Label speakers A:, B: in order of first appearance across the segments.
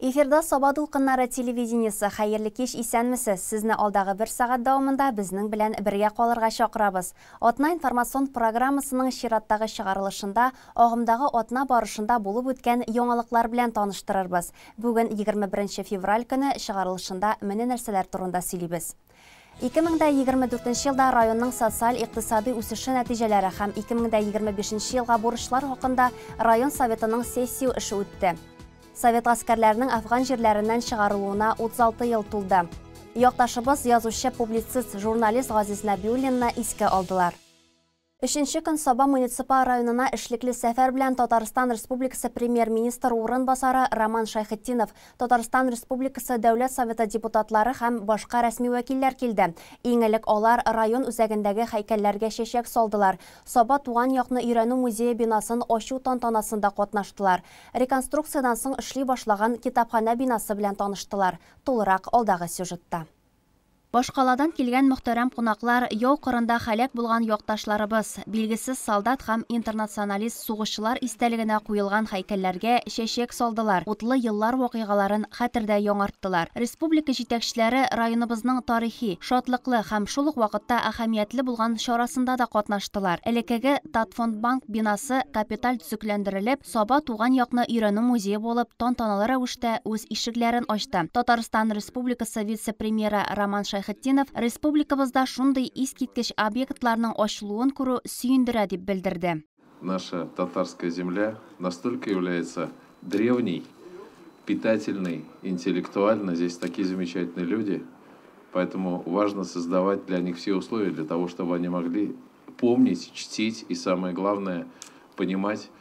A: Эфирда Саба дулкыннары телевидениесе. Хәерле кич, исәнмесез. Сезне алдагы бер сәгать дәвамында безнең белән бергә калырга чакырабыз. Атна информацион программасының чираттагы чыгарылышында агымдагы атна барышында булып үткән яңалыклар белән таныштырырбыз. Бүген 21 февраль көне чыгарылышында менә нәрсәләр турында сөйлибез. 2024 елда районның социаль-икътисади үсеше нәтиҗәләре һәм 2025 елга бурычлар хакында район советының сессия эше үтте. Совет гаскәрләренең Афган җирләреннән чыгарылуына 36 ел тулды. Якташыбыз, язучы, публицист, журналист Газиз Нәбиуллинны искә алдылар. Өченче көн Саба муниципаль районына эшлекле сәфәр белән Татарстан Республикасы премьер-министр урынбасары Роман Шәйхетдинов, Татарстан Республикасы Дәүләт Советы депутатлары һәм башка рәсми вәкилләр килде. Иң элек алар район үзәгендәге һәйкәлләргә чәчәк салдылар. Саба туган якны өйрәнү музее бинасын ачу тантанасында катнаштылар. Реконструкциядән соң эшли башлаган китапханә бинасы белән таныштылар. Тулырак алдагы сюжетта. Башкаладан килгән мөхтәрәм кунаклар яу кырында һәлак булган якташларыбыз, билгесез солдат һәм интернационалист сугышчылар истәлегенә куелган һәйкәлләргә чәчәк салдылар, утлы еллар вакыйгаларын хәтердә яңарттылар. Республика җитәкчеләре районыбызның тарихи, шатлыклы һәм шул ук вакытта әһәмиятле булган чарасында да катнаштылар. Элеккеге Татфондбанк бинасы капиталь төзекләндерелеп, Саба туган якны өйрәнү музее булып тантаналы рәвештә үз ишекләрен ачты. Татарстан Республикасы вице-премьеры Роман Шәйхетдинов республикабызда шундый искиткеч объектларның ачылуын күрү сөендерә дип белдерде.
B: Наша татарская земля настолько является древней, питательной, интеллектуально. Здесь такие замечательные люди, поэтому важно создавать для них все условия, для того, чтобы они могли помнить, чтить и, самое главное, понимать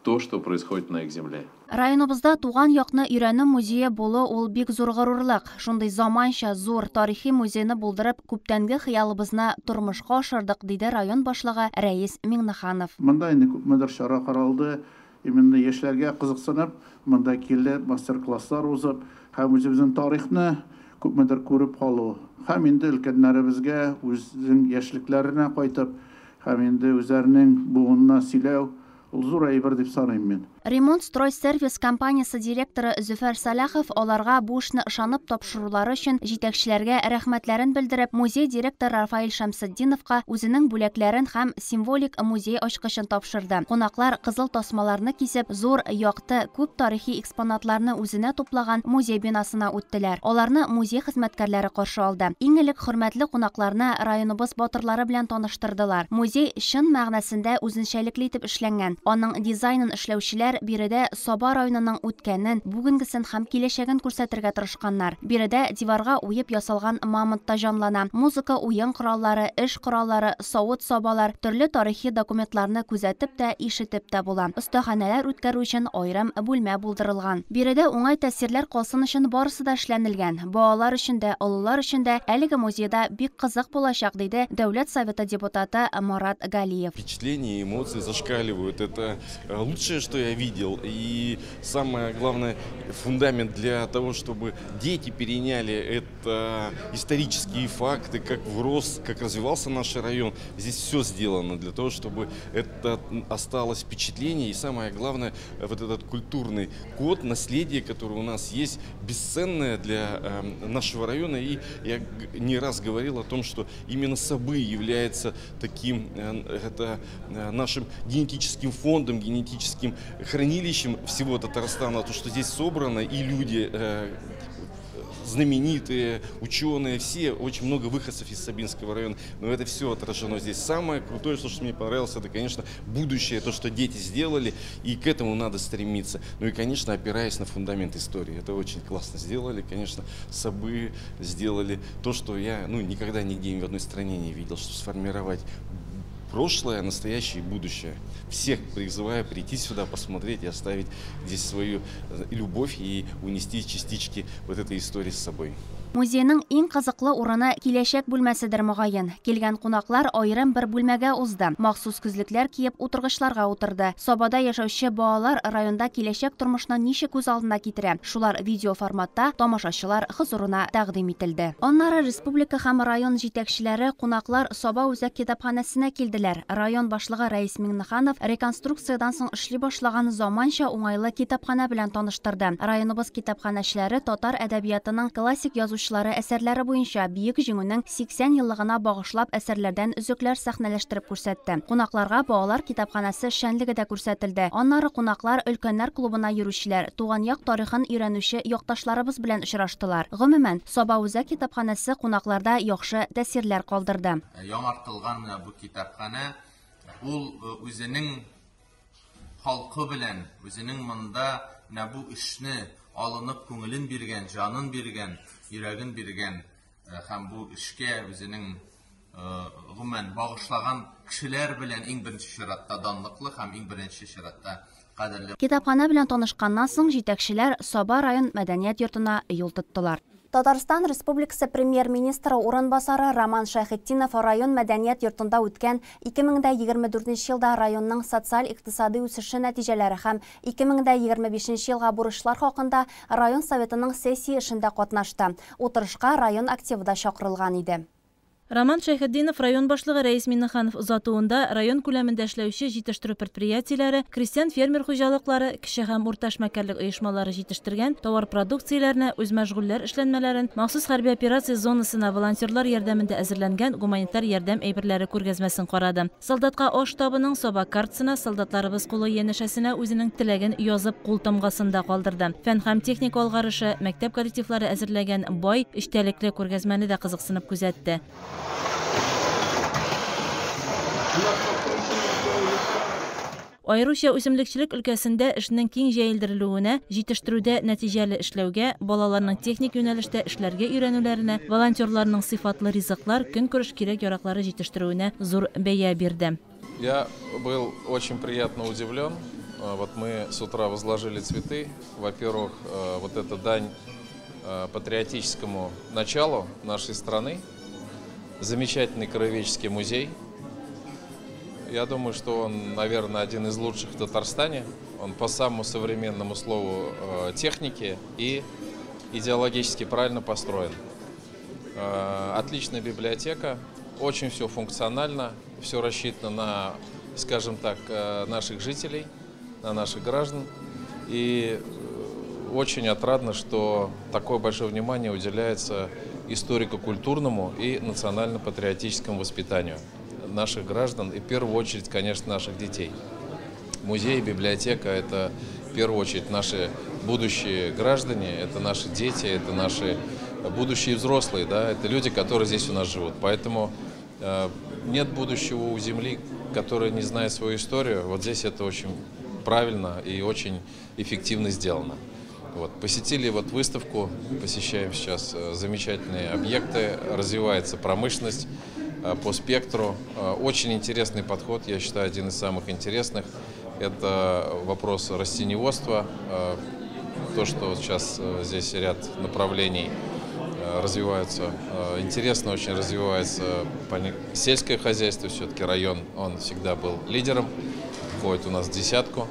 B: то, что происходит на их земле.
A: Районыбызда туган якны өйрәнү музее булу ул бик зур горурлык. Шундый заманча зур тарихи музейны булдырып, күптәнге хыялыбызны тормышка ашырдык, диде район башлыгы Рәис Миңнеханов.
C: Монда инде күпмедер чара каралды. Именно яшьләргә кызыксынып, монда килеп, мастер-класслар узып, һәм үзебезнең тарихны күпмедер күреп калу, һәм инде өлкәннәребезгә үзенең яшьлекләренә кайтып, һәм инде үзләренең буынына сөйләү ул зур әйбер дип саныйм мин.
A: Ремонт строй сервис компаниясе директоры Зөфәр Салахов аларга бу эшне ышанып тапшырулары өчен җитәкчеләргә рәхмәтләрен белдереп, музей директоры Рафаэль Шәмсетдиновка үзенең бүләкләрен һәм символик музей ачкычын тапшырды. Кунаклар кызыл тасмаларны кисеп, зур, якты, күп тарихи экспонатларны үзенә туплаган музей бинасына үттеләр. Аларны музей хезмәткәрләре каршы алды. Иң элек хөрмәтле кунакларны районыбыз батырлары белән таныштырдылар. Музей чын мәгънәсендә үзенчәлекле итеп эшләнгән. Аның дизайнын эшләүчеләр биредә Саба районының үткәнен, бүгенгесен һәм киләчәген күрсәтергә тырышканнар. Биредә диварга уеп ясалган мамонт та җанлана. Музыка, уен кораллары, эш кораллары, савыт-сабалар, төрле тарихи документларны күзәтеп тә, ишетеп тә була. Остаханәләр үткәрү өчен аерым бүлмә булдырылган. Биредә уңай тәэсирләр калсын өчен барысы да эшләнелгән. Балалар өчен дә, олылар өчен дә әлеге музейда бик кызык булачак, диде Дәүләт Советы депутаты Марат Галиев.
D: Впечатления, эмоции зашкаливают. Это лучшее, что я видел. И самое главное, фундамент для того, чтобы дети переняли это исторические факты, как врос, как развивался наш район. Здесь все сделано для того, чтобы это осталось впечатление. И самое главное, вот этот культурный код, наследие, которое у нас есть, бесценное для нашего района. И я не раз говорил о том, что именно Сабы является таким это, нашим генетическим фондом, генетическим хранилищем всего Татарстана, то, что здесь собрано, и люди знаменитые, ученые, все, очень много выходцев из Сабинского района, но это все отражено здесь. Самое крутое, что мне понравилось, это, конечно, будущее, то, что дети сделали, и к этому надо стремиться. Ну и, конечно, опираясь на фундамент истории. Это очень классно сделали, конечно, Сабы сделали то, что я, никогда нигде ни в одной стране не видел, что сформировать прошлое, настоящее и будущее. Всех призываю прийти сюда, посмотреть и оставить здесь свою любовь и унести частички вот этой истории с собой.
A: Музейның иң кызыклы урыны киләчәк бүлмәседер мөгаен. Килгән кунаклар аерым бер бүлмәгә узды. Махсус күзлекләр киеп утыргычларга утырды. Сабада яшәүче балалар районда киләчәк тормышны ничек күз алдына китерә. Шулар видео форматта тамашачылар хозурына тәкъдим ителде. Аннары республика һәм район җитәкчеләре, кунаклар Саба үзәк китапханәсенә килделәр. Район башлыгы Рәис Миңнеханов реконструкциядән соң эшли башлаган заманча уңайлы китапханә белән таныштырды. Районыбыз китапханәчеләре татар әдәбиятының классик язучылары әсәрләре буенча Бөек Җиңүнең 80 еллыгына багышлап әсәрләрдән өзекләр сәхнәләштереп күрсәтте. Кунакларга балалар китапханәсе эшчәнлеге дә күрсәтелде. Аннары кунаклар өлкәннәр клубына йөрүчеләр, туган як тарихын өйрәнүче якташларыбыз белән очраштылар. Гомумән, Саба үзәк китапханәсе кунакларда яхшы тәэсирләр калдырды.
E: Яңартылган менә бу китапханә ул үзенең халкы белән, үзенең монда менә бу эшне алынып күңелен биргән, җанын биргән, йөрәген биргән һәм бу эшкә үзенең гомумән багышлаган кешеләр белән иң беренче чиратта данлыклы һәм иң беренче чиратта кадерле.
A: Китапханә белән танышканнан соң җитәкчеләр Саба район мәдәният йортына юл тоттылар. Татарстан Республикасы премьер-министры урынбасары Роман Шәйхетдинов район мәдәният йортында үткән 2024 елда районның социаль-икътисади үсеше нәтиҗәләре һәм 2025 елга бурычлар хакында район советының сессия эшендә катнашты. Утырышка район активы да чакырылган иде.
F: Роман Шәйхетдинов район башлыгы Рәис Миңнеханов озатуында район күләмендә эшләүче җитештерү предприятиеләре, крестьян-фермер хуҗалыклары, кече һәм урта эшмәкәрлек оешмалары җитештергән товар продукцияләренә, үзмәшгульләр эшләнмәләрен, махсус хәрби операция зонасына волонтерлар ярдәмендә әзерләнгән гуманитар ярдәм әйберләре күргәзмәсен карады. Солдатка аш табының Саба картасына солдатларыбыз кулы янәшәсенә үзенең теләген язып кул тамгасын да калдырды. Фән һәм техника алгарышы, мәктәп коллективлары әзерләгән бай, эчтәлекле күргәзмәне дә кызыксынып күзәтте. Аеруча үсемлекчелек өлкәсендә эшнең киң җәелдерелүенә, җитештерүдә нәтиҗәле эшләүгә, балаларның техник юнәлештә эшләргә өйрәнүләренә, волонтерларның сыйфатлы ризыклар, көнкүреш кирәк-яраклары җитештерүенә зур бәя бирде.
B: Я был очень приятно удивлен. Вот мы с утра возложили цветы. Во-первых, вот это дань патриотическому началу нашей страны. Замечательный краеведческий музей. Я думаю, что он, наверное, один из лучших в Татарстане. Он по самому современному слову техники и идеологически правильно построен. Отличная библиотека, очень все функционально, все рассчитано на, скажем так, наших жителей, на наших граждан. И очень отрадно, что такое большое внимание уделяется историко-культурному и национально-патриотическому воспитанию наших граждан и в первую очередь, конечно, наших детей. Музей, библиотека – это в первую очередь наши будущие граждане, это наши дети, это наши будущие взрослые, да, это люди, которые здесь у нас живут. Поэтому нет будущего у земли, которая не знает свою историю. Вот здесь это очень правильно и очень эффективно сделано. Вот, посетили вот выставку, посещаем сейчас замечательные объекты, развивается промышленность по спектру. Очень интересный подход, я считаю, один из самых интересных. Это вопрос растениеводства, то, что сейчас здесь ряд направлений развиваются. Интересно очень развивается сельское хозяйство, все-таки район, он всегда был лидером, входит у нас в десятку.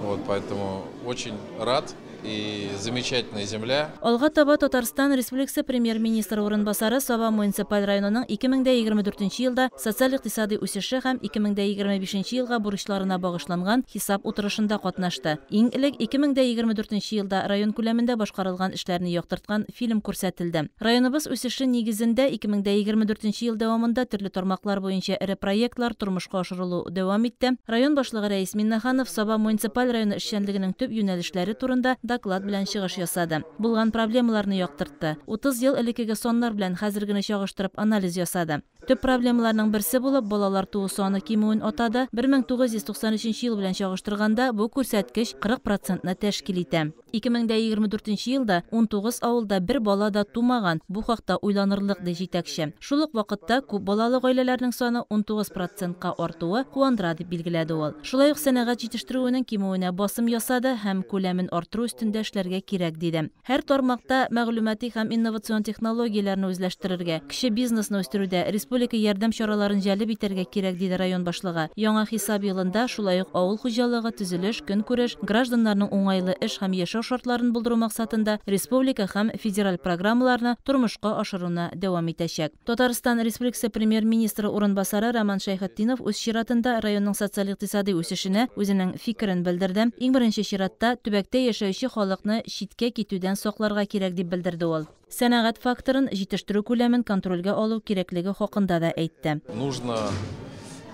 B: Вот, поэтому очень рад. И замечательная земля.
F: Алга таба Татарстан Республикасы премьер-министры урынбасары Саба муниципаль районының 2024 елда социаль-икътисади үсеше һәм 2025 елга бурычларына багышланган хисап утырышында катнашты. Иң элек 2024 елда район күләмендә башкарылган эшләрне яктырткан фильм күрсәтелде. Районыбыз үсеше нигезендә 2024 ел дәвамында төрле тармаклар буенча эре проектлар тормышка ашырылу дәвам итте. Район башлыгы Рәис Миңнеханов Саба муниципаль районы эшчәнлегенең төп юнәлешләре турында доклад белән чыгыш ясады. Булган проблемаларны яктыртты. 30 ел элеккеге саннар белән хәзергене чагыштырып анализ ясады. Төп проблемаларның берсе булып балалар туу саны кимүен атады. 1993 ел белән чагыштырганда бу күрсәткеч 40%-ны тәшкил итә. 2024 елда 19 авылда бер бала да тумаган. Бу хакта уйланырлык ди җитәкче. Шул ук вакытта күп балалы гаиләләрнең саны 19%-ка артуы куандыра дип билгеләде ул. Шулай ук сәнәгать җитештерүенең кимүенә басым ясады һәм күләмен арттыру өстендә эшләргә кирәк, диде. Һәр тармакта мәгълүмати һәм инновацион технологияләрне үзләштерергә, кече бизнесны үстерүдә республика ярдәм чараларын җәлеп итәргә кирәк, диде район башлыгы. Яңа хисап елында шулай ук авыл хуҗалыгы, төзелеш, көнкүреш, гражданнарның уңайлы эш һәм яшәү шартларын булдыру максатында республика һәм федераль программаларны тормышка ашыруны дәвам итәчәк. Татарстан Республикасы Премьер-министры урынбасары Роман Шәйхетдинов үз чиратында районның социаль-икътисади үсешенә үзенең фикерен белдерде. Иң беренче чиратта төбәктә яшәүче халыкны читкә китүдән сакларга кирәк, дип белдерде ул. Сәнәгать факторын, җитештерү күләмен контрольгә алу кирәклеге хакында да әйтте.
B: Нужно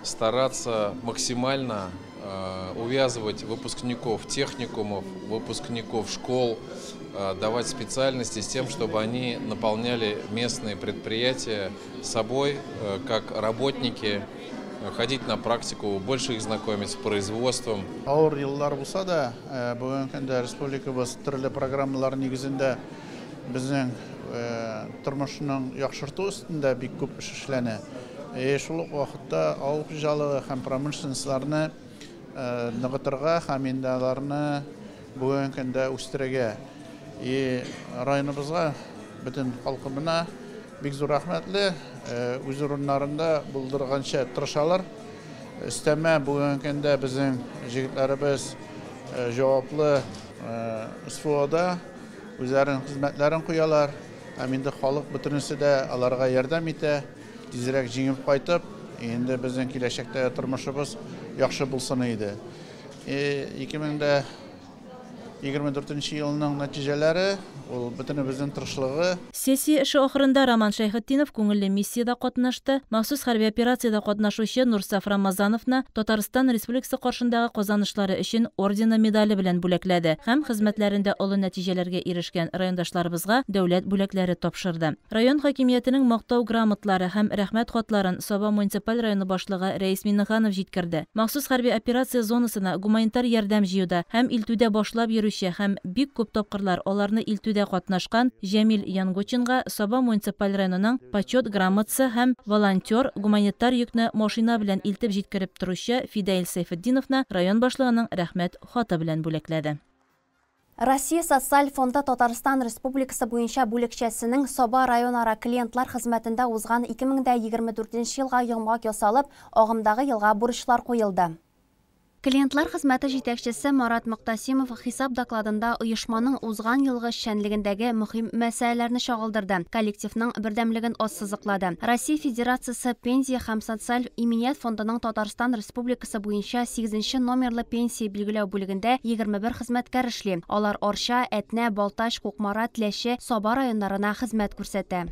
B: стараться максимально увязывать выпускников техникумов, выпускников школ, давать специальности с тем, чтобы они наполняли местные предприятия собой, как работники, ходить на практику, больше их знакомить с производством.
C: Авыр еллар булса да, бүгенге көндә республикабыз төрле программалар нигезендә безнең тормышның яхшырту өстендә бик күп эш эшләнә. Шул ук вакытта авыл хуҗалыгы һәм промышленностьларны ныгытырга һәм инде аларны бүгенге көндә үстерергә. Районыбызга, бөтен халкыбына бик зур рәхмәтле, үз урыннарында булдырганча тырышалар. Өстәмә бүгенге көндә безнең җегетләребез җаваплы СВОда үзләренең хезмәтләрен куялар. Һәм инде халык бөтенесе дә аларга ярдәм итә, тизрәк җиңеп кайтып, инде безнең киләчәктә тормышыбыз яхшы булсын иде. 2024 елның нәтиҗәләре ул бөтенебезнең тырышлыгы.
F: Сессия эше ахырында Роман Шәйхетдинов күңелле миссиядә катнашты. Махсус хәрби операциядә катнашучы Нурсаф Рамазановны Татарстан Республикасы каршындагы казанышлары өчен ордены медале белән бүләкләде һәм хезмәтләрендә олы нәтиҗәләргә ирешкән райондашларыбызга дәүләт бүләкләре тапшырды. Район хакимиятенең мактау грамотлары һәм рәхмәт хатларын Саба муниципаль районы башлыгы Рәис Миннеханов җиткерде. Махсус хәрби операция зонасына гуманитар ярдәм җыюда һәм илтүдә башлап йөрүче һәм бик күп тапкырлар аларны илтүдә катнашкан Җәмил Янгучинга Саба муниципаль районының почет грамотасы һәм волонтер гуманитар йөкне машина белән илтеп җиткереп торучы Фидаил Сәйфетдиновны район башлыгының рәхмәт хаты белән бүләкләде.
A: Россия Социаль фонды Татарстан Республикасы буенча бүлекчәсенең Саба районара клиентлар хезмәтендә узган 2024 елга йомгак ясалып, агымдагы елга бурычлар куелды. Клиентлар хезмәте җитәкчесе Марат Мөктәсимов хисап докладында оешманың узган елгы эшчәнлегендәге мөһим мәсьәләләрне чагылдырды, коллективның бердәмлеген ассызыклады. Россия Федерациясе Пенсия һәм социаль иминият фондының Татарстан Республикасы буенча 8 номерлы пенсия билгеләү бүлегендә 21 хезмәткәр эшли. Алар Арча, Әтнә, Балтач, Кукмара, Теләче, Саба районнарына хезмәт күрсәтә.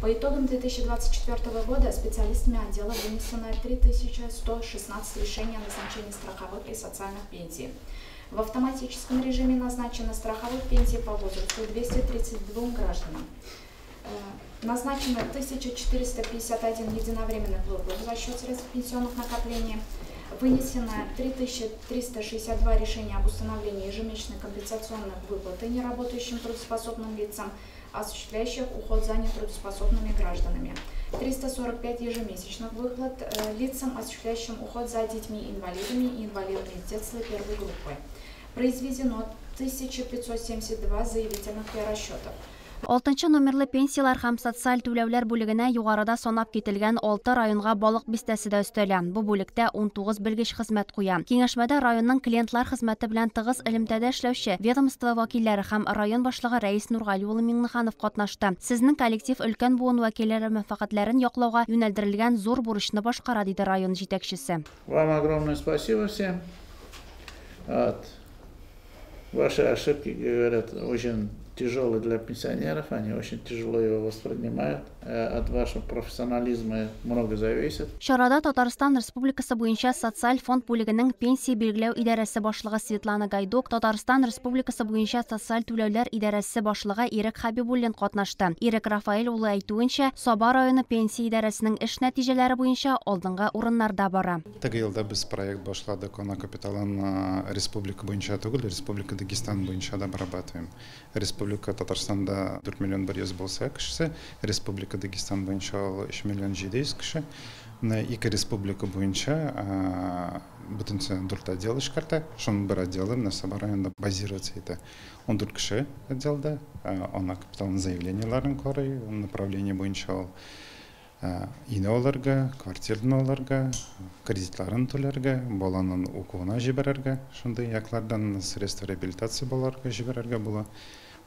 G: По итогам 2024 года специалистами отдела вынесено 3116 решений о назначении страховых и социальных пенсий. В автоматическом режиме назначено страховых пенсий по возрасту 232 гражданам. Назначено 1451 единовременных выплат за счет средств пенсионных накоплений. Вынесено 3362 решения об установлении ежемесячной компенсационной выплаты неработающим трудоспособным лицам, осуществляющих уход за нетрудоспособными гражданами. 345 ежемесячных выплат лицам, осуществляющим уход за детьми-инвалидами и инвалидами с детства первой группы. Произведено 1572 заявительных перерасчетов.
A: 6 номерлы пенсиялар һәм социаль түләүләр бүлегенә югарыда санап кителгән 6 районга Балык бистәсе дә өстәлә. Бу бүлектә 19 белгеч хезмәт куя. Киңәшмәдә районның клиентлар хезмәте белән тыгыз элемтәдә эшләүче ведомство вәкилләре һәм район башлыгы Рәис Нургали улы Миңнеханов катнашты. Сезнең коллектив өлкән буын вәкилләре мәнфәгатьләрен яклауга юнәлдерелгән зур бурычны башкара, диде район җитәкчесе.
C: Вам огромное спасибо всем. Ваши ошибки, говорят, очень тяжелый для пенсионеров, они очень тяжело его воспринимают. От вашего профессионализма много зависит.
A: Чарада Татарстан Республикасы буенча социаль фонд бүлегенең пенсия билгеләү идарәсе башлыгы Светлана Гайдук, Татарстан Республикасы буенча социаль түләүләр идарәсе башлыгы Ирек Хабибуллин катнашты. Ирек Рафаэль улы әйтүенчә, Саба районы пенсия идарәсенең эш нәтиҗәләре буенча алдынгы урыннарда бара.
H: Теге елда без проект башладык, ана капиталын республика буенча түгел, Республика Дагестан буенча да обрабатываем. Республика Татарстанда 4 миллион 100 булса кешесе, Республика Дагестан буенча 3 миллион 700 кеше. Менә ике республика буенча бөтенесе 4 отдел эшкәртә. Шуның бер отделы менә Саба районында базироваться итә. 14 кеше отделда, ана капиталның заявлениеләрен карый, направление буенча ул өйне алырга, квартираны алырга, кредитларын түләргә, баланың укуына җибәрергә, шундый яклардан средства реабилитации балаларга җибәрергә була.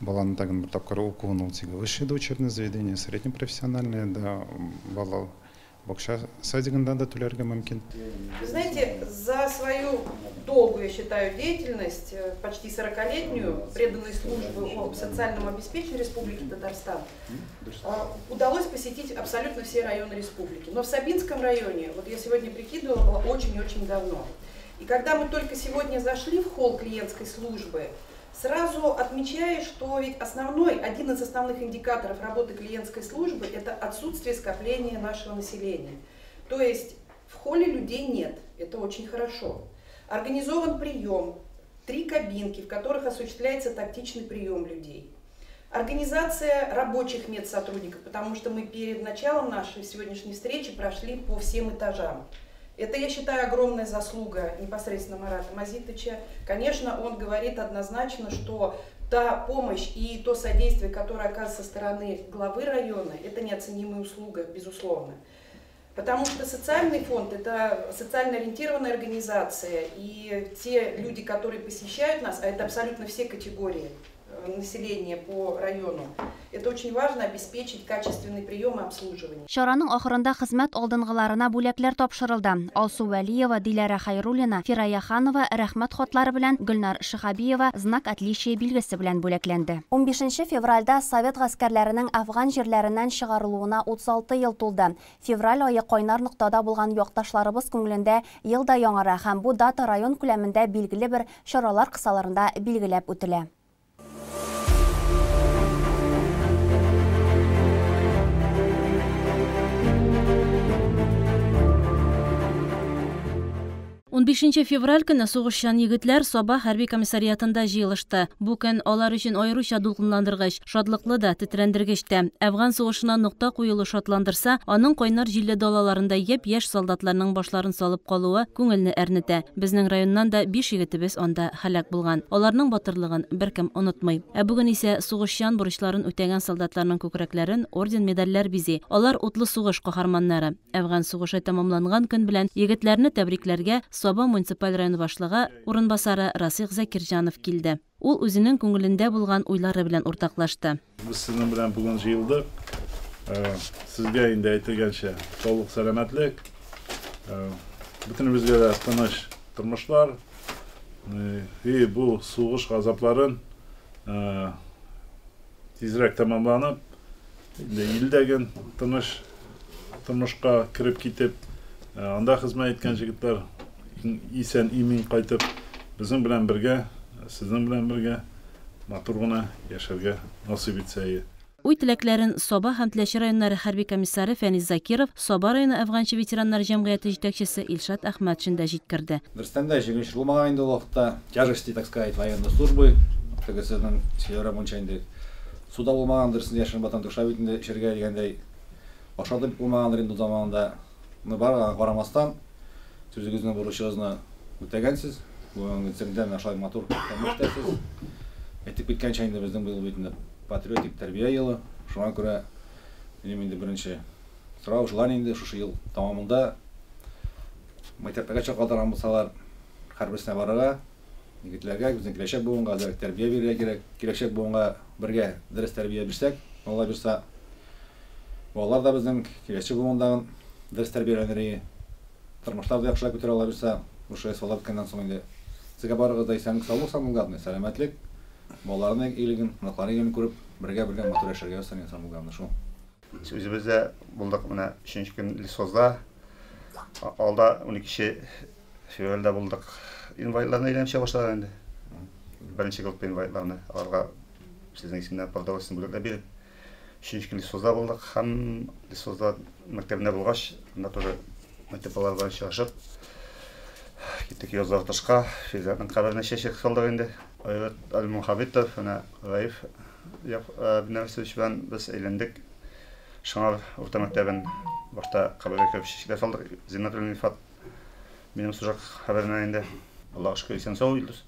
H: Баланы тагын бер тапкыр укуын ул теге высшее учебное заведение, среднепрофессиональное, да, бала бакча садигында да түләргә мөмкин.
I: Вы знаете, за свою долгую, я считаю, деятельность, почти 40-летнюю, преданной службы о социальном обеспечении Республики Татарстан, удалось посетить абсолютно все районы республики. Но в Сабинском районе, вот я сегодня прикидывала, было очень-очень давно. И когда мы только сегодня зашли в холл клиентской службы, сразу отмечаю, что ведь один из основных индикаторов работы клиентской службы – это отсутствие скопления нашего населения. То есть в холле людей нет, это очень хорошо. Организован прием, 3 кабинки, в которых осуществляется тактичный прием людей. Организация рабочих медсотрудников, потому что мы перед началом нашей сегодняшней встречи прошли по всем этажам. Это, я считаю, огромная заслуга непосредственно Марата Мазитовича. Конечно, он говорит однозначно, что та помощь и то содействие, которое оказывается со стороны главы района, это неоценимая услуга, безусловно. Потому что социальный фонд – это социально ориентированная организация, и те люди, которые посещают нас, а это абсолютно все категории населения по району, это очень важно обеспечить качественный прием и обслуживание.
A: Чараның ахырында хезмәт алдынгыларына бүләкләр тапшырылды. Алсу Вәлиева, Диләрә Хайруллина, Фирая Ханова рәхмәт хатлары белән, Гөлнар Шихабиева знак отличия билгесе белән бүләкләнде. 15 февральдә совет гаскәрләренең Афган җирләреннән чыгарылуына 36 ел тулды. Февраль ае кайнар ноктада булган якташларыбыз күңелендә ел да яңара һәм бу дата район күләмендә билгеле бер чаралар кысаларында билгеләп үтелә.
F: 15 февраль көне сугышчан егетләр Саба хәрби комиссариатында җыелышты. Бу көн алар өчен аеруча дулкынландыргыч, шатлыклы да, тетрәндергеч тә. Әфган сугышына нокта куелу шатландырса, аның кайнар җилле далаларында япь-яшь солдатларның башларын салып калуы күңелне әрнетә. Безнең районнан да 5 егетебез анда һәлак булган. Аларның батырлыгын беркем онытмый. Ә бүген исә сугышчан бурычларын үтәгән солдатларның күкрәкләрен орден-медальләр бизи. Алар утлы сугыш каһарманнары. Әфган сугышы тәмамланган көн белән егетләрне тәбрикләргә Саба муниципаль районы башлыгы урынбасары Расих Закирҗанов килде. Ул үзенең күңелендә булган уйлары белән уртаклашты.
J: Без сезнең белән бүген җыелдык. Сезгә инде әйтелгәнчә саулык, сәламәтлек, бөтенебезгә дә тыныч тормышлар. И бу сугыш газапларын тизрәк тәмамланып, инде илдәге тыныч тормышка кереп китеп, анда хезмәт иткән җегетләр исән имин кайтып, безнең белән бергә, сезнең белән бергә матур гына яшәргә насыйп итсә.
F: Уй теләкләрен Саба һәм Теләче районнары хәрби комиссары Фәнис Закиров, Саба районы Әфганчы ветераннар җәмгыяте җитәкчесе Илшат Әхмәтшин дә җиткерде.
K: Дөрестән дә җиңел булмаган инде ул вакытта, тяжести, так сказать, военной службы, теге сезнең сөйләү буенча инде суда булмаган, дөресен яшерен батан душа бит инде эчәргә дигәндәй, ашады булмагандыр инде заманында. Моны барга карамастан, сүзегезнең бурычыгызны үтәгәнсез, бүгенге көндә менә шулай матур тормыш итәсез. Әйтеп киткәнчә инде безнең быел бит инде патриотик тәрбия елы. Шуңа күрә минем инде беренче сорау шулай инде шушы ел тәмамында мәктәпкә чакырган булсалар, һәрберсенә барырга, егетләргә, безнең киләчәк буынга әзрәк тәрбия бирергә кирәк. Киләчәк буынга бергә дөрес тәрбия бирсәк, Алла бирсә, балалар да безнең киләчәк буындагы дөрес тәрбияләнер. Тормышлар да яхшырак үтә ала бирсә, шушы солдат көннән соң инде сезгә барыгыз да исәнлек, саулык, самое сәламәтлек, балаларның игелеген, оныкларның игелеген күреп, бергә-бергә матур яшәргә язсын, самое главное шул.
L: Үзебез дә булдык менә 3 көн лесхозда, алда 12 февральдә булдык. Инвалидларны әйләнеп чыга башладык инде. Беренче группа инвалидларны аларга сезнең исемнән продовольствие бүләкләр биреп, 3 көн лесхозда булдык һәм лесхозда мәктәбендә булгач, анда тоже мәктәп балалары белән очрашып киттек язлар тышка, Фирзәтнең каберенә чәчәк салдык инде. Айрат Әлмухабитов, менә Раиф Бинарсович белән без әйләндек. Шыңар урта мәктәбен башта кабергә кереп чәчәкләр салдык. Зиннәтуллин Илфат минем Сужак хәбәреннән инде. Аллага шөкер, исән-сау Илдус.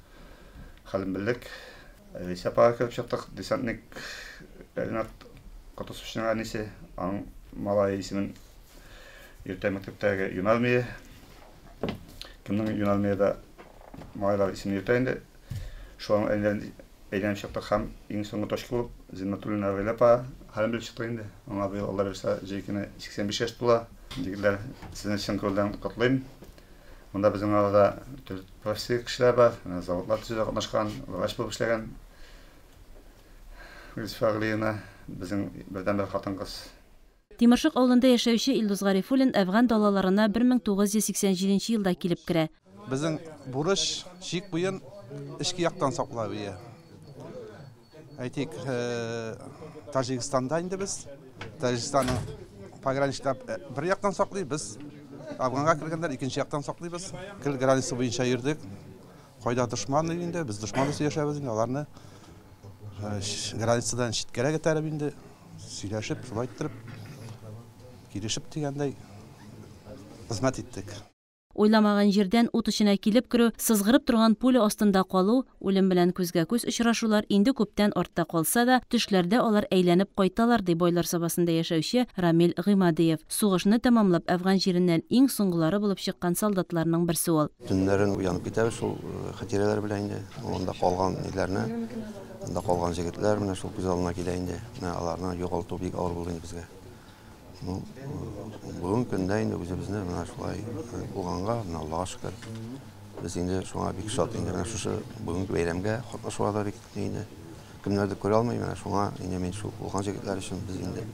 L: Хәлен белдек. Ләйсә апага кереп чыктык. Десантник Ренат Котосовичның әнисе, аның малае исемен йөртә мәктәптәге Юнармия. Кемнең Юнармиядә малайлар исемен йөртә инде. Шуларның әниләрен әйләнеп чыктык һәм иң соңгы точка булып Зиннатуллина Рәйлә апа хәлен белеп чыктык инде. Аңа быел Алла бирсә җәй көне 85 яшь тула. Егетләр, сезне чын күңелдән котлыйм. Монда безнең арада төрле профессия кешеләр бар, менә заводлар төзүдә катнашкан, врач булып эшләгән Гөлсифа Әгълиевна, безнең бердәнбер хатын-кыз.
F: Тимершык авылында яшәүче Илдус Гарифуллин Әфган далаларына 1987 елда килеп керә.
M: Безнең бурыч чик буен эчке яктан саклау ие. Әйтик, Таҗикстанда инде без. Таҗикстанның пограничныйлар бер яктан саклый, без Афганга кергәндә икенче яктан саклыйбыз. Гел граница буенча йөрдек. Кайда дошман инде, без дошман өчен яшәбез инде, аларны границадан читкәрәк этәреп инде, сөйләшеп, шулай иттереп, килешеп дигәндәй хезмәт иттек.
F: Уйламаган җирдән ут эченә килеп керү, сызгырып торган пуля астында калу, үлем белән күзгә-күз очрашулар инде күптән артта калса да, төшләрдә алар әйләнеп кайталар, ди Байлар Сабасында яшәүче Рамил Гыймадиев. Сугышны тәмамлап, Әфган җиреннән иң соңгылары булып чыккан солдатларның берсе ул.
N: Төннәрен уянып китәбез шул хатирәләр белән инде. Анда калган ниләрне, анда калган җегетләр менә шул күз алдына килә инде. Менә аларны югалту бик авыр булды инде безгә. Ну, бүгенге көндә инде үзебезне менә шулай булганга, менә Аллага шөкер. Без инде шуңа бик шат инде менә шушы бүгенге бәйрәмгә катнашуга да бик инде кемнәрдер күрә алмый, менә шуңа инде мин шул булган җегетләр өчен без инде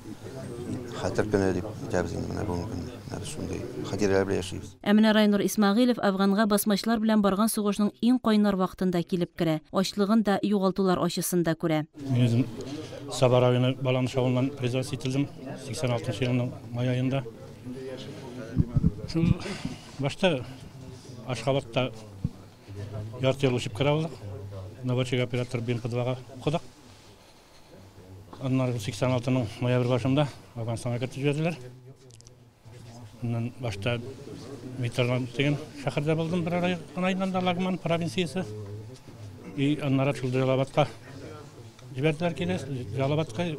N: хәтер көне дип әйтәбез инде менә бүгенге көнне. Менә без шундый хатирәләр белән яшибез.
F: Ә менә Райнур Исмәгыйлев Әфганга басмачлар белән барган сугышның иң кайнар вакытында килеп керә. Ачлыгын да, югалтулар ачысын да күрә.
O: Мин үзем Саба районы Баланыш авылыннан призваться ителдем 86 елның май аенда. Шул башта Ашхабадта ярты ел очып керә алдык. Наводчик оператор БМП-2-га укыдык. Аннары 86-ның ноябрь башында Афганстанга кертеп җибәрделәр. Аннан башта Митерланд дигән шәһәрдә булдым бер ай гына инде Лагман провинциясе. И аннары шул Джалабадка җибәрделәр кире. Джалабадка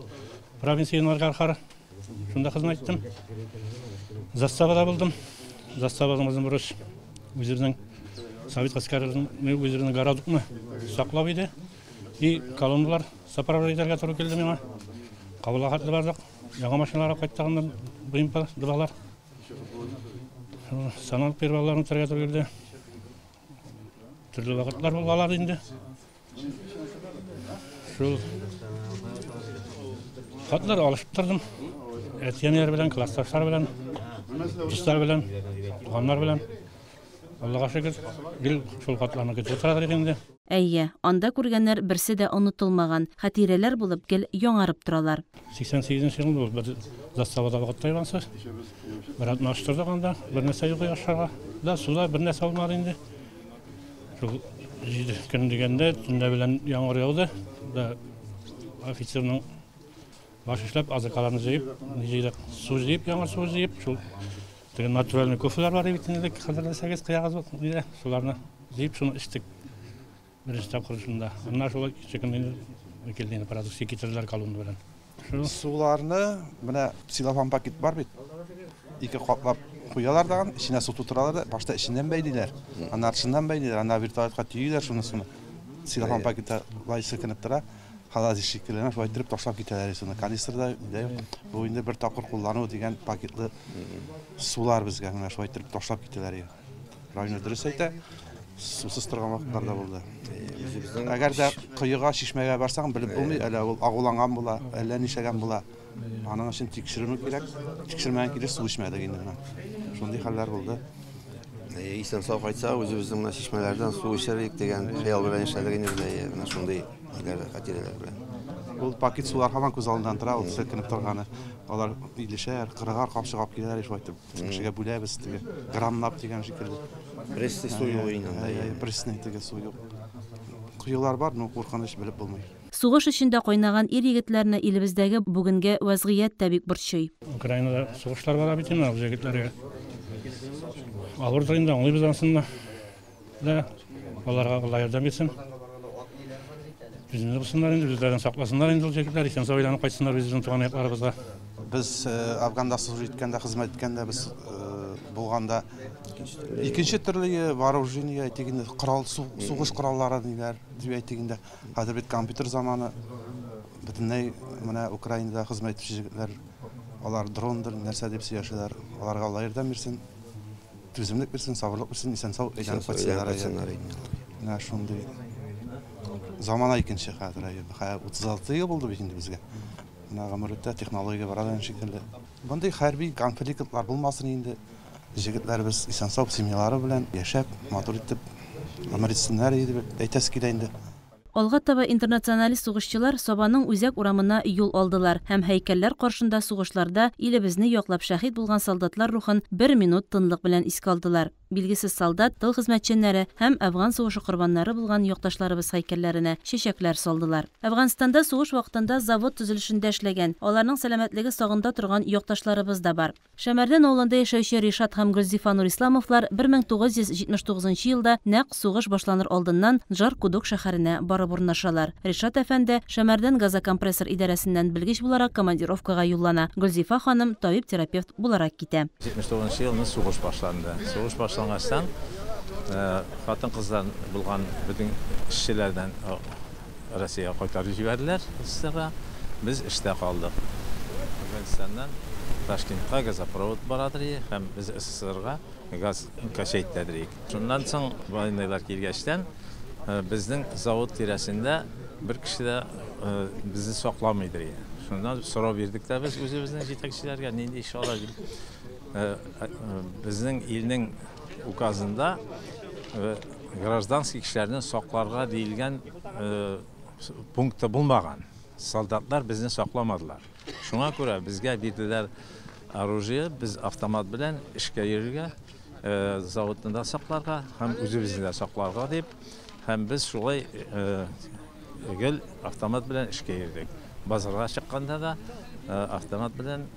O: провинция Наргархар. Шунда хезмәт иттем. Заставада булдым. Заставаның үзен бурыч үзебезнең совет гаскәренең үзебезнең городокны саклау иде. И колонналар сопровождать итәргә туры килде миңа. Кабулга хәтле бардык. Яңа машиналар алып кайттык аннан, БМП двалар. Санал перваларын үтәргә туры килде. Төрле вакытлар булгалар инде. Шул хатлар алышып тордым. Әти-әниләр белән, классташлар белән, дуслар белән, туганнар белән. Аллага шөкер, гел шул хатларны көтеп утыра идек инде.
F: Әйе, анда күргәннәр берсе дә онытылмаган, хатирәләр булып гел яңарып торалар.
O: 88 нче елны ул бер заставада вакытта ивансы. Бер атна оштырдык анда, бер нәрсә юк ашарга. Да, суда бер нәрсә булмады инде. Шул 7 көн дигәндә төнлә белән яңгыр яуды. Да офицерның баш эшләп азыкаларны җыеп, ни җыйдык, су җыеп, яңгыр суы җыеп, шул теге натуральный кофелар бар бит инде, хәзерләсәгез, кыягыз нидә, шуларны җыеп, шуны эчтек. Беренче тапкыр шунда. Аннан шулай икенче көнне инде килде инде продукция китерделәр колонна белән.
M: Суларны менә целлофан пакет бар бит. Ике катлап куялар да, эченә су тутыралар да, башта эченнән бәйлиләр, аннары тышыннан бәйлиләр, аннары вертолетка төйиләр шуны суны. Целлофан пакетта лай селкенеп тора. Холодильник шикелле, шулай иттереп ташлап китәләр суны. Канистрда өйдә юк. Бу инде бер тапкыр куллану дигән пакетлы сулар безгә менә шулай иттереп ташлап китәләр. Район дөрес әйтә. Сусыз торган вакытлар да булды. Әгәр дә коега, чишмәгә барсаң, белеп булмый, әллә ул агуланган була, әллә нишләгән була. Аның өчен тикшеренү кирәк. Тикшермәгән килеш су эчмәдек инде менә. Шундый хәлләр булды.
N: Исән сау кайтса, үзебезнең менә чишмәләрдән су эчәр идек дигән хыял белән яшәдек инде без, менә шундый ниләр, хатирәләр белән.
M: Ул пакет сулар һаман күз алдыннан тора, ул селкенеп торганы. Алар 50-шәр, 40-ар капчык алып киләләр, шулай итеп кешегә бүләбез теге граммлап дигән шикелле.
N: Пресный су юк инде анда.
M: Пресный теге су юк. Вакыйгалар бар, но куркыныч белеп булмый.
F: Сугыш эчендә кайнаган ир-егетләрне илебездәге бүгенге вәзгыять тә бик борчый.
O: Украинада сугышлар бара бит инде, ул егетләргә. Авырдыр инде, аңлыйбыз анысын да. Аларга Алла ярдәм итсен. Түземле булсыннар инде, үзләрен сакласыннар инде ул егетләр, исән-сау әйләнеп кайтсыннар үзебезнең туган якларыбызга.
M: Без Афганда служить иткәндә, хезмәт иткәндә, без булганда икенче төрле вооружение, әйтик инде, корал, сугыш кораллары диләр, дип әйтик инде. Хәзер бит компьютер заманы, бөтенләй менә Украинада хезмәт итүче егетләр, алар дрондыр, нәрсә дип сөйләшәләр. Аларга Алла ярдәм бирсен, түземлек бирсен, сабырлык бирсен, исән-сау әйләнеп кайтсыннар. Менә шундый замана икенче хәзер. 36 ел булды бит инде безгә. Менә гомер үтә, технология бара да шикелле. Мондый хәрби конфликтлар булмасын инде. Егетләребез исән-сау семьялары белән яшәп, матур итеп гомер итсеннәр иде дип әйтәсе килә инде.
F: Алга таба интернационалист сугышчылар Сабаның үзәк урамына юл алдылар һәм һәйкәлләр каршында сугышларда илебезне яклап шәһит булган солдатлар рухын бер минут тынлык белән искә алдылар. Билгесез солдат, тыл хезмәтчәннәре һәм Әфган сугышы корбаннары булган якташларыбыз һәйкәлләренә чәчәкләр салдылар. Әфганстанда сугыш вакытында завод төзелешендә эшләгән, аларның сәламәтлеге сагында торган якташларыбыз да бар. Шәмәрдән авылында яшәүче Ришат һәм Гөлзифа Нурисламовлар 1979 елда нәкъ сугыш башланыр алдыннан Джаркудук шәһәренә барып урнашалар. Ришат әфәнде Шәмәрдән газокомпрессор идарәсеннән белгеч буларак командировкага юллана. Гөлзифа ханым табиб-терапевт буларак китә.
P: 79 елны сугыш башланды. Сугыш башлангачтан хатын-кыздан булган бөтен эшчеләрдән Россиягә кайтарып җибәрделәр СССРга. Без эштә калдык. Әфганстаннан Ташкентка газопровод барадыр һәм без СССРга газ качать итәдер. Шуннан соң военныйлар килгәчтән безнең завод тирәсендә бер кеше дә безне сакламыйдыр. Шуннан сорау бирдек тә без үзебезнең җитәкчеләргә, нинди эш алар дип. Безнең илнең указында гражданский кешеләрне сакларга диелгән пункты булмаган. Солдатлар безне сакламадылар. Шуңа күрә безгә бирделәр оружие, без автомат белән эшкә йөрергә, заводны да сакларга һәм үзебезне дә сакларга дип, һәм без шулай гел автомат белән эшкә йөрдек. Базарга чыкканда да автомат белән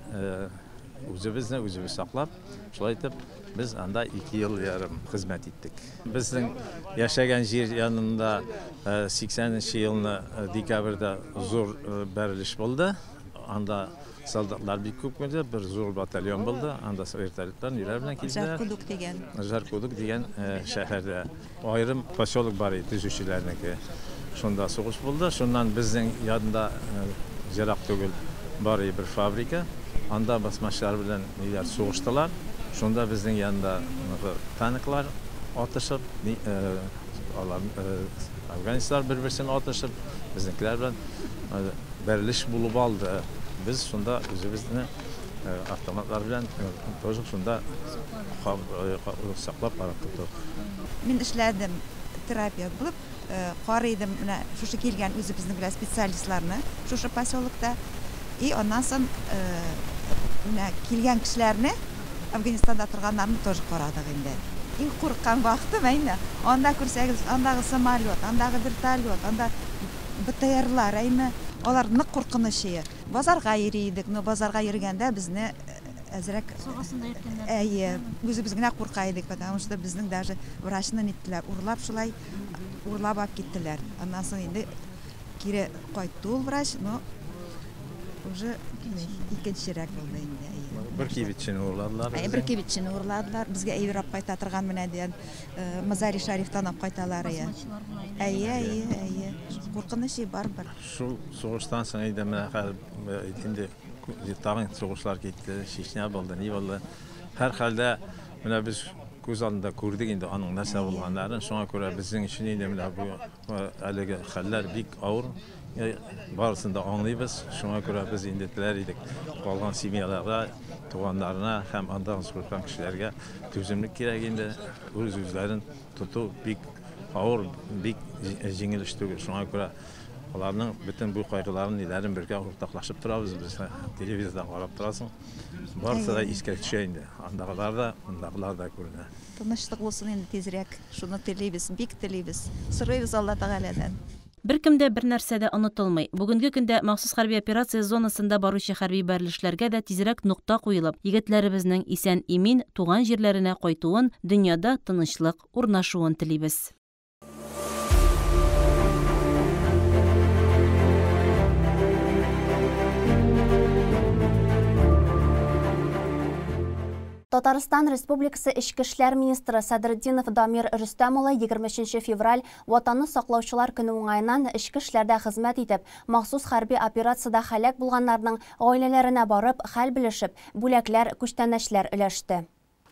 P: үзебезне үзебез саклап, шулай итеп без анда 2 ел ярым хезмәт иттек. Безнең яшәгән җир янында 80 елны декабрьдә зур бәрелеш булды. Анда солдатлар бик күп булды, бер зур батальон булды. Анда вертолетлар ниләр белән килделәр.
Q: Жаркудук дигән.
P: Жаркудук дигән шәһәрдә аерым поселок бар иде, төзүчеләрнеке. Шунда сугыш булды. Шуннан безнең янында ерак түгел бар иде бер фабрика. Анда басмачылар белән ниләр сугыштылар. Шунда безнең янында танклар атышып, алар афганецлар бер-берсен атышып, безнекеләр белән бәрелеш булып алды. Без шунда үзебезне автоматлар белән тоже шунда саклап карап тоттык.
Q: Мин эшләдем терапевт булып, карый идем менә шушы килгән үзебезнең белән специалистларны шушы поселокта. И аннан соң менә килгән кешеләрне Афганистанда торганнарны тоже карадык инде. Иң курыккан вакытым әйме? Анда күрсәгез, андагы самолет, андагы вертолет, анда БТРлар, әйме? Алар нык куркыныч иде. Базарга йөри идек, но базарга йөргәндә безне әзрәк
F: Сугасында йөрткәннәр.
Q: Әйе, үзебез генә курка идек, потому что безнең даже врачны ниттеләр, урлап шулай, урлап алып киттеләр. Аннан соң инде кире кайтты ул врач, но уже икенчерәк булды инде.
P: Бер кибетчене урладылар.
Q: Әйе, бер кибетчене урладылар. Безгә әйбер алып кайта торган менә дигән Мазари Шарифтан алып кайталар. Әйе, әйе, әйе. Куркыныч барыбер.
P: Шул сугыштан соң инде менә хәзер инде тагын сугышлар китте, Чечня булды, ни булды. Һәр хәлдә менә без күз алдында күрдек инде аның нәрсә булганнарын. Шуңа күрә безнең өчен инде менә бу әлеге хәлләр бик авыр. Барысын да аңлыйбыз. Шуңа күрә без инде теләр идек калган семьяларга, туганнарына һәм анда сугышкан кешеләргә түземлек кирәк инде. Үз-үзләрен тоту бик авыр, бик җиңел эш түгел. Шуңа күрә Аларның бөтен бу кайгыларын, ниләрен бергә уртаклашып торабыз без. Телевизордан карап торасың. Барысы да искә төшә инде. Андагылар да, мондагылар да күренә.
Q: Тынычлык булсын инде тизрәк. Шуны телибез, бик телибез. Сорыйбыз Алла Тәгаләдән.
F: Беркем дә, бернәрсә дә онытылмый. Бүгенге көндә махсус хәрби операция зонасында баручы хәрби бәрелешләргә дә тизрәк нокта куелып, егетләребезнең исән-имин туган җирләренә кайтуын, дөньяда тынычлык урнашуын телибез.
A: Татарстан Республикасы Эчке эшләр министры Садретдинов Дамир Рөстәм улы 23 февраль Ватанны саклаучылар көне уңаеннан эчке эшләрдә хезмәт итеп, махсус хәрби операциядә һәлак булганнарның гаиләләренә барып, хәл белешеп, бүләкләр, күчтәнәчләр өләште.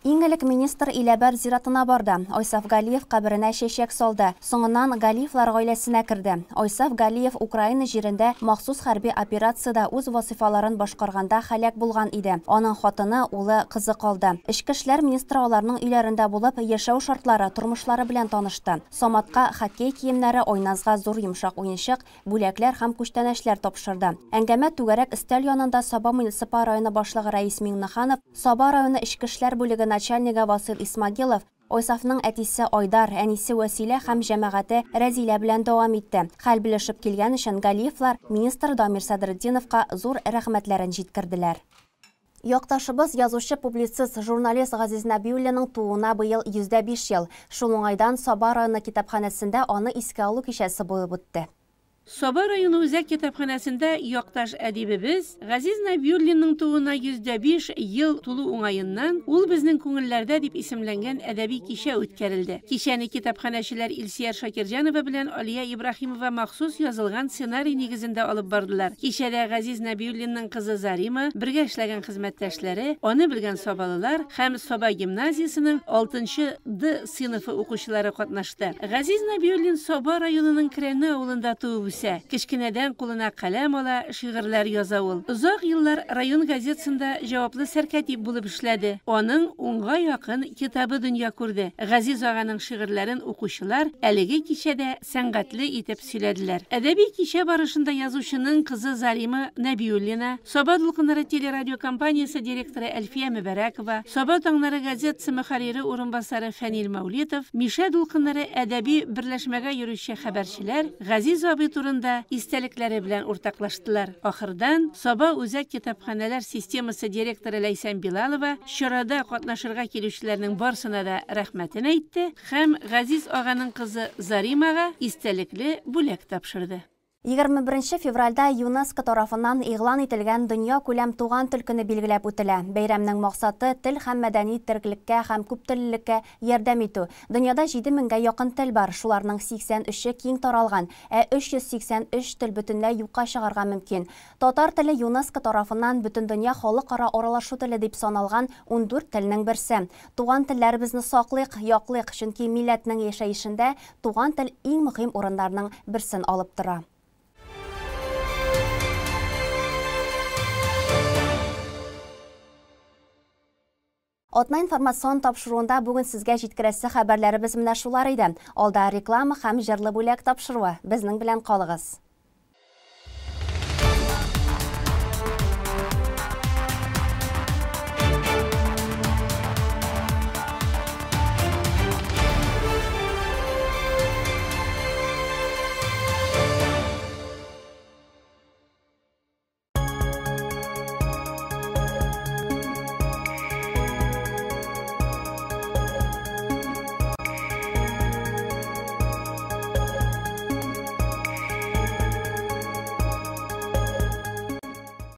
A: Иң элек министр Иләбәр зиратына барды. Айсаф Галиев каберенә чәчәк салды. Соңыннан Галиевлар гаиләсенә керде. Айсаф Галиев Украина җирендә махсус хәрби операциядә үз вазифаларын башкарганда һәлак булган иде. Аның хатыны, улы, кызы калды. Эчке эшләр министры аларның өйләрендә булып, яшәү шартлары, тормышлары белән танышты. Саматка хоккей киемнәре, Айназга зур йомшак уенчык, бүләкләр һәм күчтәнәчләр тапшырды. Әңгәмә түгәрәк өстәл янында Саба муниципаль районы башлыгы Рәис Миңнеханов, Саба районы эчке эшләр бүлеге начальнигы Васил Исмагилов, Айсафның әтисе Айдар, әнисе Вәсилә һәм җәмәгате Рәзилә белән дәвам итте. Хәл белешеп килгән өчен Галиевлар министр Дамир Садретдиновка зур рәхмәтләрен җиткерделәр. Якташыбыз язучы, публицист, журналист Газиз Нәбиуллинның тууына быел 105 ел. Шул уңайдан Саба районы китапханәсендә аны искә алу кичәсе булып үтте.
R: Саба районы үзәк китапханәсендә якташ әдибебез Газиз Нәбиуллинның тууына 105 ел тулу уңаеннан «Ул безнең күңелләрдә» дип исемләнгән әдәби кичә үткәрелде. Кичәне китапханәчеләр Илсияр Шакирҗанова белән Алия Ибраһимова махсус язылган сценарий нигезендә алып бардылар. Кичәдә Газиз Нәбиуллинның кызы Зарима, бергә эшләгән хезмәттәшләре, аны белгән сабалылар һәм Саба гимназиясенең 6 Д сыйныфы укучылары катнашты. Газиз Нәбиуллин Саба районының Керәнне авылында туып үсә. Кечкенәдән кулына каләм ала, шигырьләр яза ул. Озак еллар район газетасында җаваплы сәркәтип булып эшләде. Аның 10-га якын китабы дөнья күрде. Газиз аганың шигырьләрен укучылар әлеге кичәдә сәнгатьле итеп сөйләделәр. Әдәби кичә барышында язучының кызы Зарима Нәбиуллина, Саба дулкыннары телерадиокомпаниясе директоры Әлфия Мөбәрәкова, Саба таңнары газетасы мөхәррире урынбасары Фәнил Мәүлитов, Мишә дулкыннары әдәби берләшмәгә йөрүче хәбәрчеләр Газиз абый турында истәлекләре белән уртаклаштылар. Ахырдан Саба үзәк китапханәләр системасы директоры Ләйсән Билалова чарада катнашырга килүчеләрнең барсына да рәхмәтен әйтте һәм Газиз аганың кызы Заримага истәлекле бүләк тапшырды.
A: 21 февральдә ЮНЕСКО тарафыннан игълан ителгән дөнья күләм туган тел көне билгеләп үтелә. Бәйрәмнең максаты тел һәм мәдәни тереклеккә һәм күптеллелеккә ярдәм итү. Дөньяда 7000гә якын тел бар, шуларның 83-е киң таралган, ә 383 тел бөтенләй юкка чыгарга мөмкин. Татар теле ЮНЕСКО тарафыннан бөтендөнья халыкара аралашу теле дип саналган 14 телнең берсе. Туган телләребезне саклыйк, яклыйк, чөнки милләтнең яшәешендә туган тел иң мөһим урыннарның берсен алып тора. Атна информацион тапшыруында бүген сезгә җиткерәсе хәбәрләребез менә шулар иде. Алда реклама һәм җырлы бүләк тапшыруы. Безнең белән калыгыз.